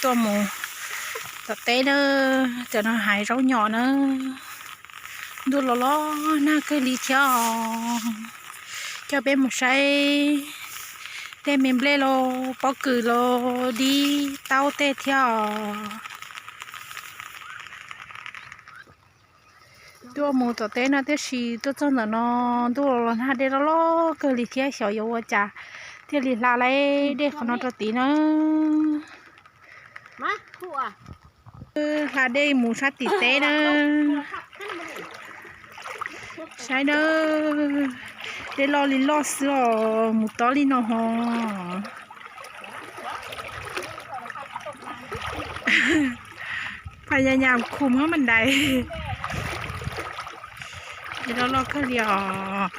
Tuaj mus tom teb na, cov no hais zaub nyom na, ntuj los los nag kawg li thiab os. Coj peb mus saib tej me nplej los pob kws los dib taub tej thiab os. Tuaj mus tom teb no tiam sis tuaj txog ntawm no ntuj los los nag dej loj loj kawg li thiab xyov yuav ua cas thiaj li hla laib dej qhov no rau tid na. Hla dej mus sab tim teb na. Saib na, dej loj li loj xwb os, mus tob li no ho. Phas yas nyas khu mab mas dais. Dej loj loj kawg li os.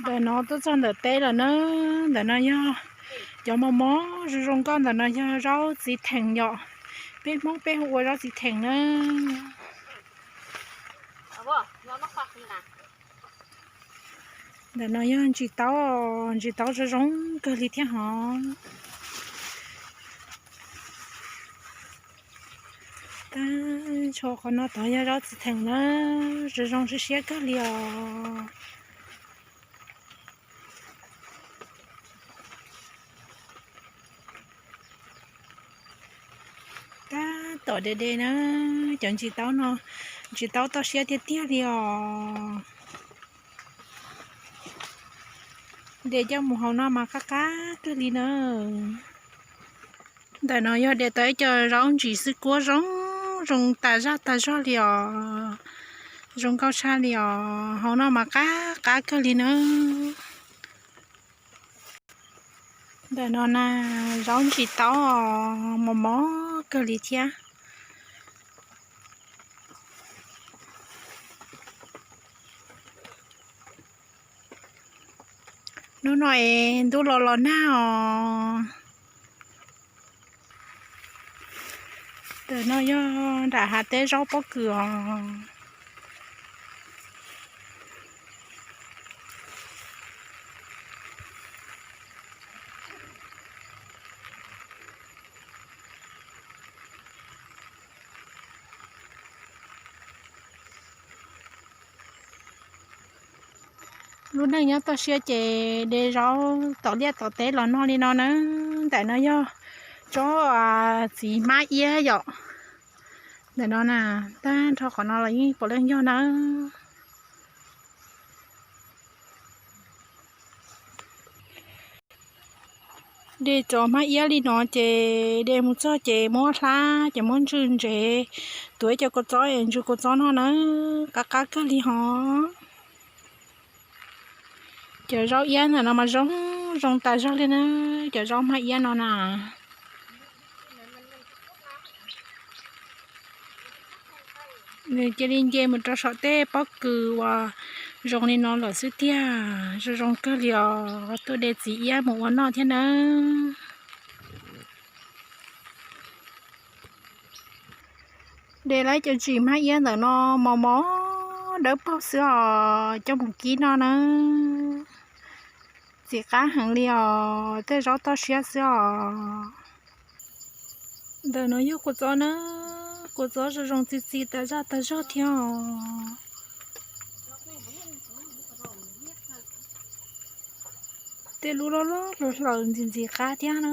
Ntawm no tuaj txog ntawm teb lawm na. Ntawm no yog cov mos mos zoo zoo nkauj, ntawm no yog zaub txiv theem yom. Peb Hmoob peb hu ua zaub txiv theem na. Ntawm no yog ntsis taub, ntsis taub zoo zoo kawg li thiab hov. Tab sis qhov no tod yog zaub txiv theem na, zoo zoo siab siab kawg li os. Tab tom de de na, cov ntsis taub no, ntsis taub toj siab tiag tiag li os. De coj mus hauv no mas qab qab kawg li na. Ntawm no yog de tau ib co zaub ntsis xwb, kuab zoo zoo tas zaj tas zog li os, zoo nkauj tshaj li os, hauv no mas qab qab kawg li na. Ntawm no na, zaub ntsis taub mos mos kawg li thiab. Hnub no es ntuj los los nag os. Ntawm no yog nram hav teb zaub pob kws os. Lub neej nyob toj siab ces de zaub tom liaj tom teb los noj li no na. Ntawm no yog tsob txiv hmab iab yom. Ntawm no na, tag nrho qhov no los yeej puav leej yog na. De tsob hmab iab li no ces de mus txog ces muab hlab ces muab ntsw ntsev, tuav ib co kua txob es ntsw kua txob noj na, qab qab kawg li hov. Cov zaub iab ntawm no mas zoo zoo tas zog li na, cov zaub hmab iab no na. Nws cia li nce mus rau saum tej pob kws uas zoo li no lawm xwb tiag, zoo zoo kawg li os, tuaj de txiv iab mus ua noj thiab na. De lawm cov ntsis hmab iab ntawm no mos mos dawb paug xwb os, coj mus kib noj na. Txiv qab heev li os, tej zaub toj siab xwb os. Ntawm no yog kua txob na, kua txob zoo zoo txi txi tas zaj tas zog thiab os. Tej lub loj loj hlaws hlaws ntxim ntxim qab thiab na.